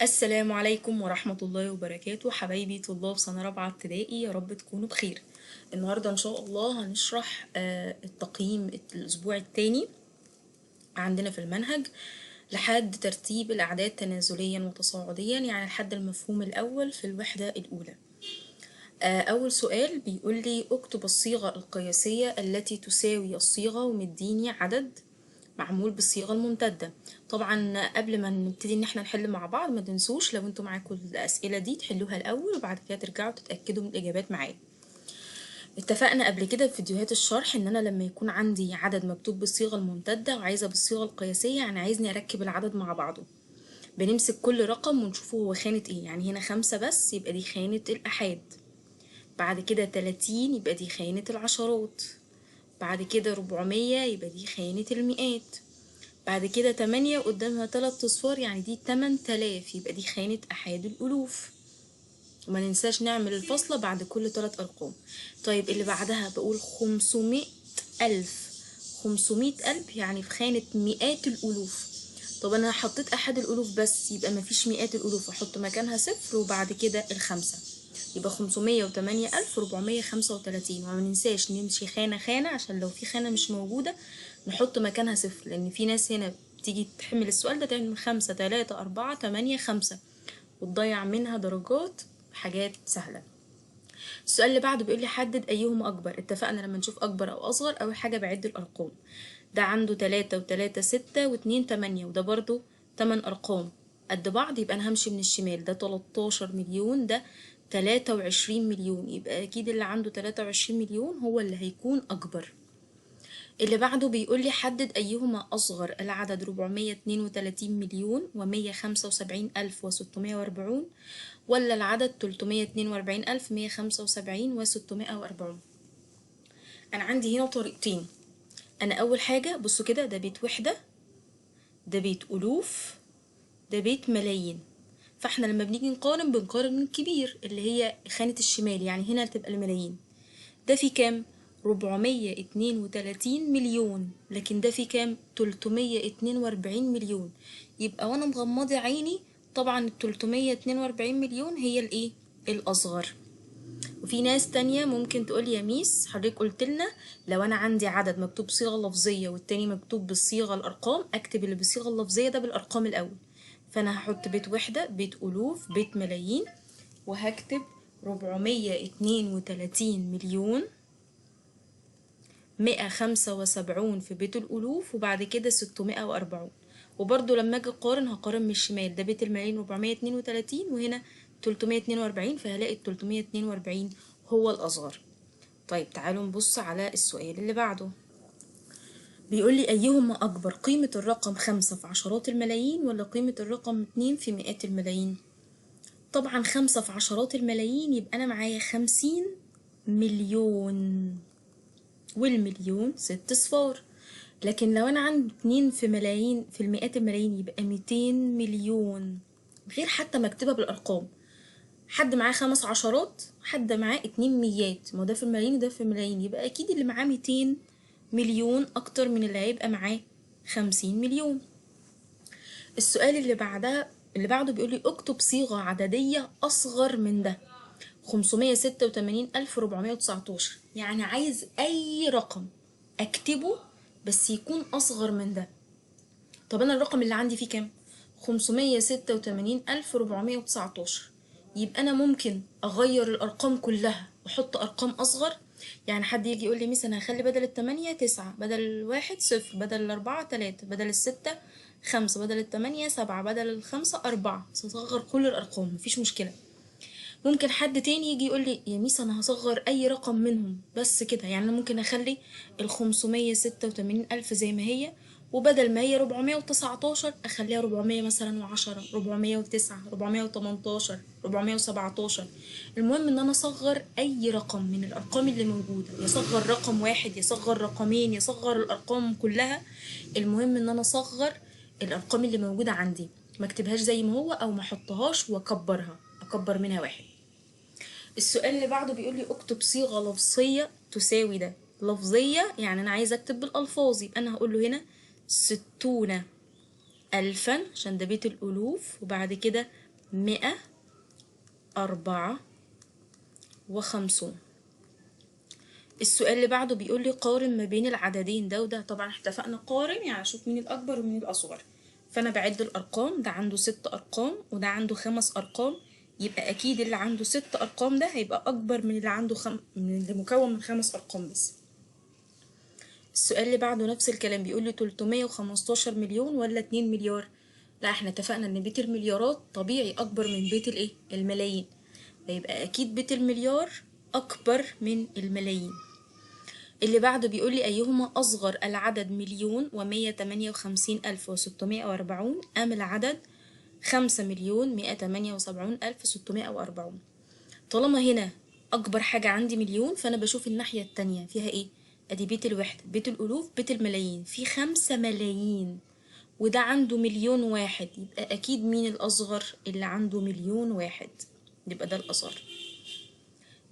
السلام عليكم ورحمة الله وبركاته. حبايبي طلاب سنة رابعة ابتدائي، يا رب تكونوا بخير. النهاردة إن شاء الله هنشرح التقييم الأسبوع الثاني عندنا في المنهج لحد ترتيب الأعداد تنازليا وتصاعديا، يعني لحد المفهوم الأول في الوحدة الأولى. أول سؤال بيقول لي اكتب الصيغة القياسية التي تساوي الصيغة، ومديني عدد معمول بالصيغة الممتدة. طبعا قبل ما نبتدي ان احنا نحل مع بعض، ما تنسوش لو انتوا معاكم الأسئلة دي تحلوها الأول وبعد كده ترجعوا تتأكدوا من الإجابات معايا. اتفقنا قبل كده في فيديوهات الشرح ان انا لما يكون عندي عدد مكتوب بالصيغة الممتدة وعايزة بالصيغة القياسية، يعني عايزني اركب العدد مع بعضه، بنمسك كل رقم ونشوفه هو خانة ايه. يعني هنا 5 بس يبقى دي خانة الآحاد، بعد كده 30 يبقى دي خانة العشرات، بعد كده 400 يبقى دي خانة المئات، بعد كده 8 قدامها 3 اصفار يعني دي 8000 يبقى دي خانة أحاد الألوف. وما ننساش نعمل الفاصلة بعد كل 3 أرقام. طيب اللي بعدها بقول 500,000، 500,000 يعني في خانة مئات الألوف. طب أنا حطيت أحد الألوف بس يبقى مفيش مئات الألوف، أحط مكانها 0 وبعد كده ال5 يبقى 508,435. وما ننساش نمشي خانة خانة عشان لو في خانة مش موجودة نحط مكانها 0، لأن في ناس هنا بتيجي تحمل السؤال ده تعمل 5 3 4 8 5 وتضيع منها درجات حاجات سهلة. السؤال اللي بعده بيقول لي حدد أيهما أكبر. اتفقنا لما نشوف أكبر أو أصغر أول حاجة بعد الأرقام، ده عنده 3 و3 6 و2 8 وده برضو 8 أرقام قد بعض، يبقى أنا همشي من الشمال، ده 13 مليون ده 23 مليون، يبقى أكيد اللي عنده 23 مليون هو اللي هيكون أكبر. اللي بعده بيقول لي حدد أيهما أصغر، العدد 432,175,640 ولا العدد 342,175,640. أنا عندي هنا طريقتين. أنا أول حاجة بصوا كده، ده بيت وحدة، ده بيت ألوف، ده بيت ملايين، فاحنا لما بنيجي نقارن بنقارن من الكبير اللي هي خانة الشمال، يعني هنا تبقى الملايين. ده في كام؟ 432 مليون، لكن ده في كام؟ 342 مليون. يبقى وانا مغمضة عيني طبعا ال 342 مليون هي الايه؟ الاصغر. وفي ناس تانية ممكن تقول يا ميس حضرتك قلت لنا لو انا عندي عدد مكتوب صيغة لفظية والتاني مكتوب بالصيغة الارقام، اكتب اللي بالصيغة اللفظية ده بالارقام الاول. فانا هحط بيت وحدة، بيت ألوف، بيت ملايين، وهكتب 432,175,000 في بيت الألوف وبعد كده 640. وبرضو لما اجي اقارن هقارن من الشمال، ده بيت الملايين 432 وهنا 342، فهلاقي ال 342 هو الأصغر. طيب تعالوا نبص على السؤال اللي بعده. بيقول لي أيهما أكبر، قيمة الرقم 5 في عشرات الملايين ولا قيمة الرقم 2 في مئات الملايين؟ طبعا 5 في عشرات الملايين يبقى أنا معايا 50 مليون، والمليون 6 اصفار. لكن لو أنا عندي 2 في ملايين في المئات الملايين يبقى 200 مليون، غير حتى ما اكتبها بالأرقام. حد معاه 5 عشرات، حد معاه 2 ميات، ما ده في الملايين وده في الملايين، يبقى أكيد اللي معاه 200 مليون أكتر من اللي هيبقى معاه 50 مليون. السؤال اللي بعده بيقول لي اكتب صيغة عددية أصغر من ده 586,419، يعني عايز أي رقم أكتبه بس يكون أصغر من ده. طب أنا الرقم اللي عندي فيه كام؟ 586,419، يبقى أنا ممكن أغير الأرقام كلها وأحط أرقام أصغر. يعني حد يجي يقول لي مثلا أنا هخلي بدل 8 9، بدل 1 0، بدل 4 3، بدل 6 5، بدل 8 7، بدل 5 4، هصغر كل الأرقام مفيش مشكلة. ممكن حد تاني يجي يقول لي يا ميس أنا هصغر أي رقم منهم بس كده، يعني أنا ممكن أخلي ال 586,000 زي ما هي، وبدل ما هي 419 أخليها 400 مثلا و10، 409، 418، 417. المهم إن أنا أصغر أي رقم من الأرقام اللي موجودة، يصغر رقم واحد، يصغر رقمين، يصغر الأرقام كلها. المهم إن أنا أصغر الأرقام اللي موجودة عندي، ما اكتبهاش زي ما هو أو ما أحطهاش وأكبرها، أكبر منها واحد. السؤال اللي بعده بيقول لي اكتب صيغة لفظية تساوي ده. لفظية يعني أنا عايزة أكتب بالألفاظ، يبقى أنا هقول له هنا 60,000 عشان ده بيت الألوف، وبعد كده 154. السؤال اللي بعده بيقول لي قارن ما بين العددين ده وده. طبعا اتفقنا قارن يعني اشوف مين الاكبر ومين الاصغر، فانا بعد الارقام، ده عنده 6 ارقام وده عنده 5 ارقام، يبقى اكيد اللي عنده 6 ارقام ده هيبقى اكبر من اللي عنده من اللي مكون من 5 ارقام بس. السؤال اللي بعده نفس الكلام، بيقول لي 315 مليون ولا 2 مليار؟ لا احنا اتفقنا ان بيت المليارات طبيعي اكبر من بيت الايه؟ الملايين، فيبقى اكيد بيت المليار اكبر من الملايين. اللي بعده بيقول لي ايهما اصغر، العدد 1,158,640 ام العدد 5,178,640؟ طالما هنا اكبر حاجة عندي مليون، فانا بشوف الناحية التانية فيها ايه؟ ادي بيت الوحدة، بيت الالوف، بيت الملايين، في 5 ملايين وده عنده 1,000,000 واحد، يبقى اكيد مين الاصغر؟ اللي عنده 1,000,000 واحد، يبقى ده الاصغر.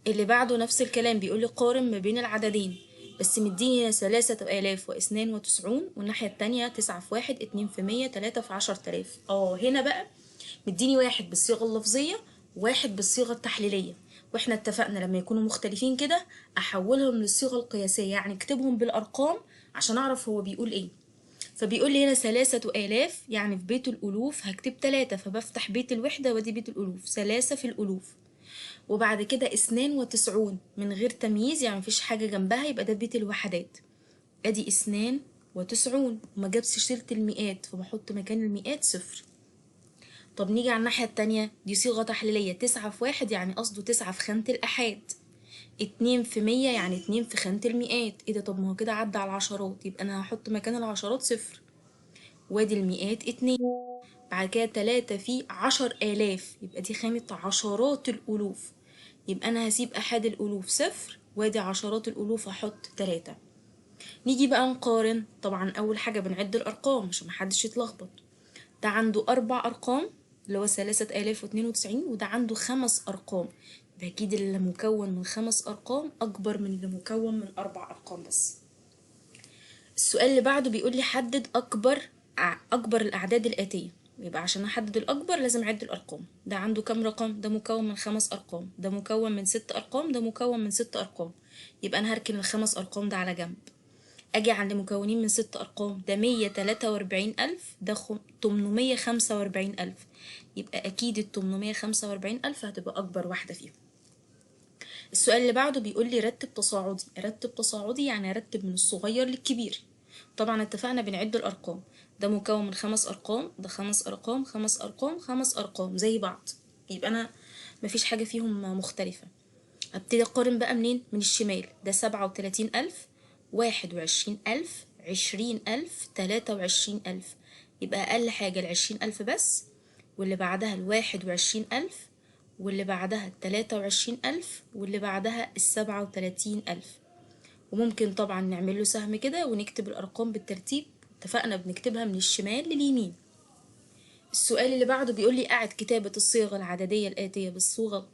اللي بعده نفس الكلام، بيقول لي قارن ما بين العددين، بس مديني 3092 والناحية التانية 9 في 1، 2 في 100، 3 في 10,000. هنا بقى مديني واحد بالصيغة اللفظية واحد بالصيغة التحليلية، واحنا اتفقنا لما يكونوا مختلفين كده احولهم للصيغة القياسية، يعني اكتبهم بالارقام عشان اعرف هو بيقول ايه. فبيقول لي هنا 3000، يعني في بيت الالوف هكتب 3، فبفتح بيت الوحدة وادي بيت الالوف، 3 في الالوف، وبعد كده 92 من غير تمييز يعني مفيش حاجة جنبها، يبقى ده بيت الوحدات، ادي 92 وما جابش سيرة المئات فبحط مكان المئات 0. طب نيجي على الناحية التانية، دي صيغة تحليلية، 9 في 1 يعني قصده 9 في خانة الآحاد، 2 في 100 يعني 2 في خانة المئات، ايه ده؟ طب ما هو كده عدى على العشرات، يبقى أنا هحط مكان العشرات 0، وادي المئات 2، بعد كده 3 في 10,000، يبقى دي خانة عشرات الألوف، يبقى أنا هسيب أحد الألوف 0 وادي عشرات الألوف هحط 3. نيجي بقى نقارن، طبعا أول حاجة بنعد الأرقام عشان محدش يتلخبط، ده عنده 4 أرقام اللي هو 3092، وده عنده 5 أرقام، يبقى أكيد اللي مكون من 5 أرقام أكبر من اللي مكون من 4 أرقام بس. السؤال اللي بعده بيقول لي حدد أكبر الأعداد الآتية، يبقى عشان أحدد الأكبر لازم أعد الأرقام، ده عنده كام رقم؟ ده مكون من 5 أرقام، ده مكون من 6 أرقام، ده مكون من 6 أرقام، يبقى أنا هركن ال5 أرقام ده على جنب. أجي عند مكونين من 6 أرقام، ده 143,000، ده 845,000، يبقى أكيد ال 845,000 هتبقى أكبر واحدة فيهم. السؤال اللي بعده بيقول لي رتب تصاعدي، رتب تصاعدي يعني أرتب من الصغير للكبير، طبعا اتفقنا بنعد الأرقام، ده مكون من 5 أرقام، ده 5 أرقام، 5 أرقام، 5 أرقام زي بعض، يبقى أنا مفيش حاجة فيهم مختلفة. أبتدي أقارن بقى منين؟ من الشمال، ده 37,000، 21,000، 20,000، 23,000، يبقى أقل حاجة 20,000 بس، واللي بعدها 21,000، واللي بعدها 23,000، واللي بعدها 37,000. وممكن طبعا نعمل له سهم كده ونكتب الأرقام بالترتيب، اتفقنا بنكتبها من الشمال لليمين. السؤال اللي بعده بيقول لي أعد كتابة الصيغة العددية الآتية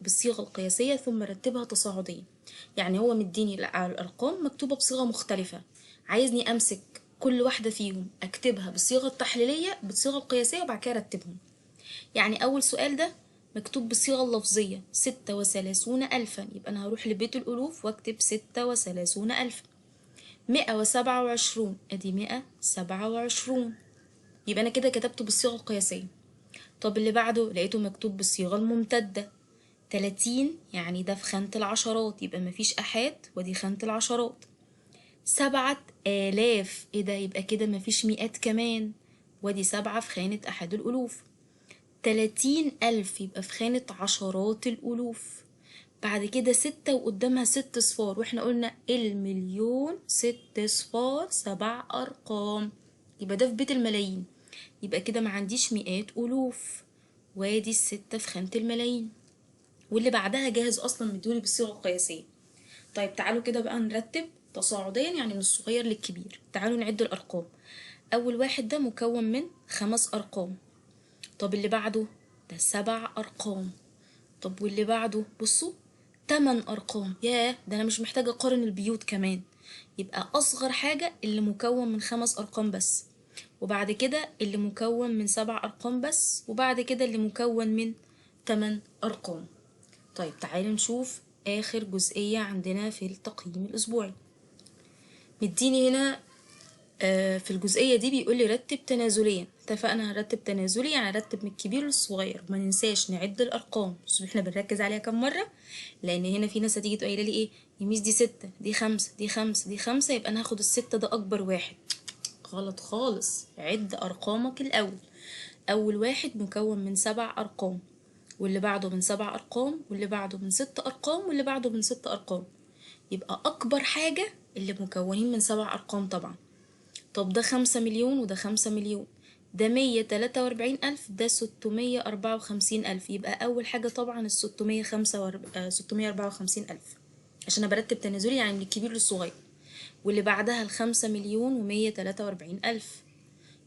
بالصيغة القياسية ثم رتبها تصاعديا، يعني هو مديني الأرقام مكتوبة بصيغة مختلفة، عايزني أمسك كل واحدة فيهم أكتبها بالصيغة التحليلية بالصيغة القياسية وبعد كده أرتبهم. يعني أول سؤال ده مكتوب بالصيغة اللفظية 36,000، يبقى أنا هروح لبيت الألوف وأكتب 36,000. 127، أدي 127، يبقى أنا كده كتبته بالصيغة القياسية. طب اللي بعده لقيته مكتوب بالصيغة الممتدة 30، يعني ده في خانة العشرات، يبقى مفيش أحاد ودي خانة العشرات. 7,000، إيه ده؟ يبقى كده مفيش مئات كمان، ودي 7 في خانة أحد الألوف. 30,000 يبقى في خانة عشرات الألوف. بعد كده 6 وقدامها 6 صفار، واحنا قلنا المليون 6 صفار 7 أرقام، يبقى ده في بيت الملايين، يبقى كده ما عنديش مئات ألوف، وادي 6 في خانة الملايين. واللي بعدها جاهز أصلا مديولي بالصيغة القياسية. طيب تعالوا كده بقى نرتب تصاعديا، يعني من الصغير للكبير. تعالوا نعد الأرقام. أول واحد ده مكون من 5 أرقام، طب اللي بعده ده 7 أرقام، طب واللي بعده بصوا 8 أرقام. ياه، ده أنا مش محتاجة أقارن البيوت كمان، يبقى أصغر حاجة اللي مكون من 5 أرقام بس، وبعد كده اللي مكون من 7 أرقام بس، وبعد كده اللي مكون من 8 أرقام. طيب تعالوا نشوف آخر جزئية عندنا في التقييم الأسبوعي. مديني هنا في الجزئية دي بيقول لي رتب تنازليا. اتفقنا هنرتب تنازلي، يعني رتب من الكبير للصغير، ما ننساش نعد الأرقام. بس احنا بنركز عليها كم مرة، لأن هنا في ناس هتيجي تقول لي ايه يا ميس دي 6 دي 5 دي 5 دي 5، يبقى أنا هاخد ال6 ده أكبر واحد. غلط خالص، عد أرقامك الأول. أول واحد مكون من 7 أرقام، واللي بعده من 7 أرقام، واللي بعده من 6 أرقام، واللي بعده من 6 أرقام. يبقى أكبر حاجة اللي مكونين من 7 أرقام طبعا. طب ده 5 مليون وده 5 مليون، ده 143 ألف، ده 654 ألف. يبقى أول حاجة طبعا 654 ألف، عشان أنا برتب تنازلي يعني من الكبير للصغير. واللي بعدها 5,143,000.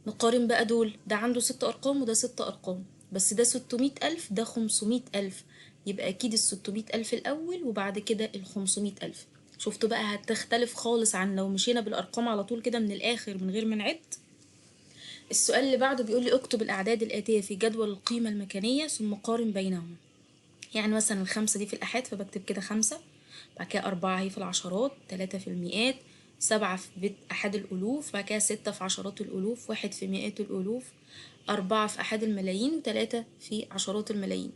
نقارن بقى دول، ده عنده 6 أرقام وده 6 أرقام، بس ده 600 ألف ده 500 ألف، يبقى أكيد 600 ألف الأول وبعد كده 500 ألف. شفتوا بقى هتختلف خالص عن لو مشينا بالأرقام على طول كده من الآخر من غير ما نعد. السؤال اللي بعده بيقول لي اكتب الأعداد الآتية في جدول القيمة المكانية ثم قارن بينهم. يعني مثلا 5 دي في الآحاد، فبكتب كده 5، بعد كده 4 هي في العشرات، 3 في المئات، 7 في بيت أحد الألوف، بعد كده 6 في عشرات الألوف، 1 في مئات الألوف، 4 في أحد الملايين، و3 في عشرات الملايين.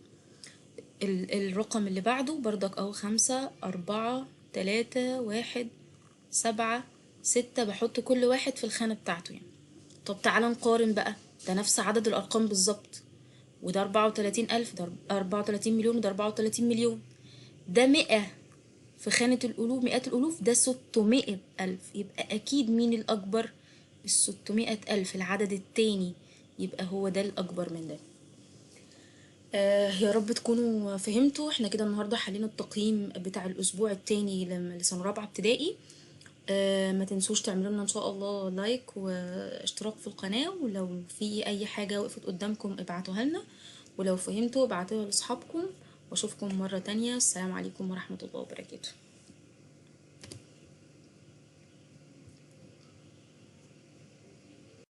الرقم اللي بعده برضك أهو 5 4 3 1 7 6، بحط كل واحد في الخانة بتاعته يعني. طب تعالى نقارن بقى، ده نفس عدد الأرقام بالظبط، وده 34 ألف، ده 34 مليون، وده 34 مليون. ده 100 في خانة الألوف، مئات الألوف، ده 600 ألف. يبقى أكيد مين الأكبر؟ 600 ألف، العدد التاني، يبقى هو ده الأكبر من ده. يا رب تكونوا فهمتوا. احنا كده النهاردة حلينا التقييم بتاع الأسبوع التاني لسنة رابعة ابتدائي. ما تنسوش تعملوا لنا إن شاء الله لايك واشتراك في القناة، ولو في أي حاجة وقفت قدامكم ابعتوها لنا، ولو فهمتوا ابعتوها لأصحابكم، واشوفكم مرة تانية. السلام عليكم ورحمة الله وبركاته.